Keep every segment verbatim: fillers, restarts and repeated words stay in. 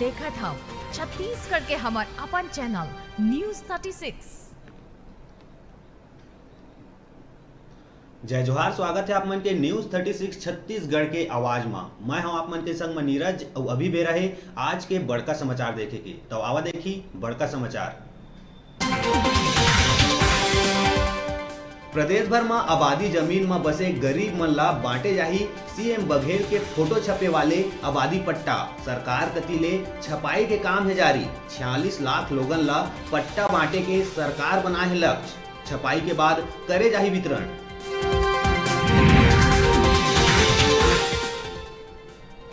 देखत हव छत्तीसगढ़ के हमर अपन चैनल न्यूज़ थर्टी सिक्स। जय जोहार, स्वागत हे आप मन के न्यूज़ थर्टी सिक्स छत्तीसगढ़ के आवाज म। मैं हूं आप मन के संग म नीरज, अउ अभी बेरा हे आज के बड़का समाचार देखे के। तो आवा देखी बड़का समाचार। प्रदेश भर म आबादी जमीन म बसे गरीब मन ला बांटे जाही सीएम बघेल के फोटो छपे वाले आबादी पट्टा। सरकार कति ले छपाई के काम हे जारी। छियालीस लाख लोगन ला पट्टा बांटे के सरकार बनाए हे लक्ष्य। छपाई के बाद करे जाही वितरण।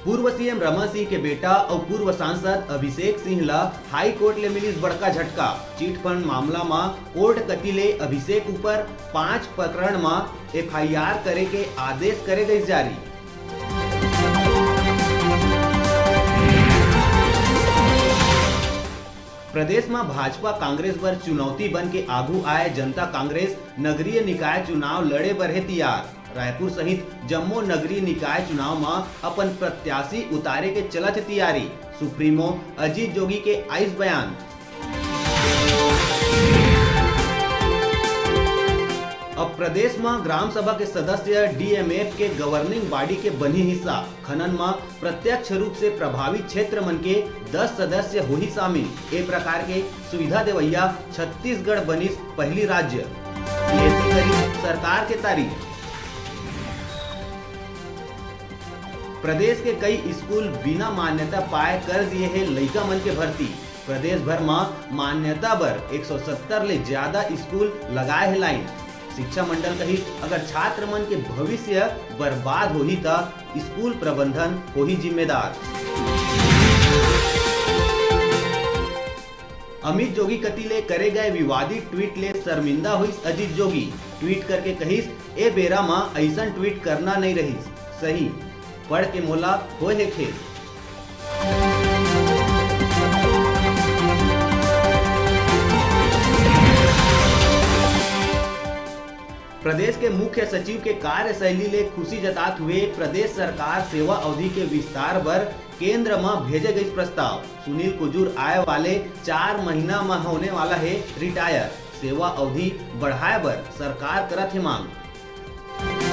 पूर्व सीएम रमन सिंह के बेटा अउ पूर्व सांसद अभिषेक सिंह ल हाई कोर्ट ले मिलिस बड़का झटका। चिट फंड मामला म कोर्ट कति ले अभिषेक ऊपर पांच प्रकरण म एफआईआर करे के आदेश करे गइस जारी। प्रदेश म भाजपा कांग्रेस बर चुनौती बन के आगू आए जनता कांग्रेस। नगरीय निकाय चुनाव लड़े बर हे तियार। रायपुर सहित जम्मो नगरीय निकाय चुनाव म अपन प्रत्याशी उतारे के चलत हे तियारी। सुप्रीमो अजीत जोगी के आइस बयान। अब प्रदेश म ग्राम सभा के सदस्य डीएमएफ के गवर्निंग बॉडी के बनही हिस्सा। खनन म प्रत्यक्ष रूप से प्रभावित क्षेत्र मन के दस सदस्य होही शामिल। ए प्रकार के सुविधा देवइया छत्तीसगढ़ बनिस पहली राज्य। सीएससी करिस सरकार के तारीफ। प्रदेश के कई स्कूल बिना मान्यता पाए कर दिए हे लइका मन के भर्ती। प्रदेश भर म मान्यता बर एक सौ सत्तर ले ज्यादा स्कूल लगाए हे लाइन। शिक्षा मंडल कहिस, अगर छात्र मन के भविष्य बर्बाद होही, त स्कूल प्रबंधन होही जिम्मेदार। अमित जोगी कति ले करे गए विवादित ट्वीट ले शर्मिंदा होइस अजीत जोगी। ट्वीट करके कहिस, ए बेरा म अइसन ट्वीट करना नइ रहिस सही, पढ़ के मोला होए हे खेद। प्रदेश के मुख्य सचिव के कार्यशैली ले खुशी जतात हुए प्रदेश सरकार सेवा अवधि के विस्तार बर केंद्र म भेजे गइस प्रस्ताव। सुनील कुजूर आए वाले चार महीना म होने वाला हे रिटायर। सेवा अवधि बढ़ाए बर सरकार करत हे मांग।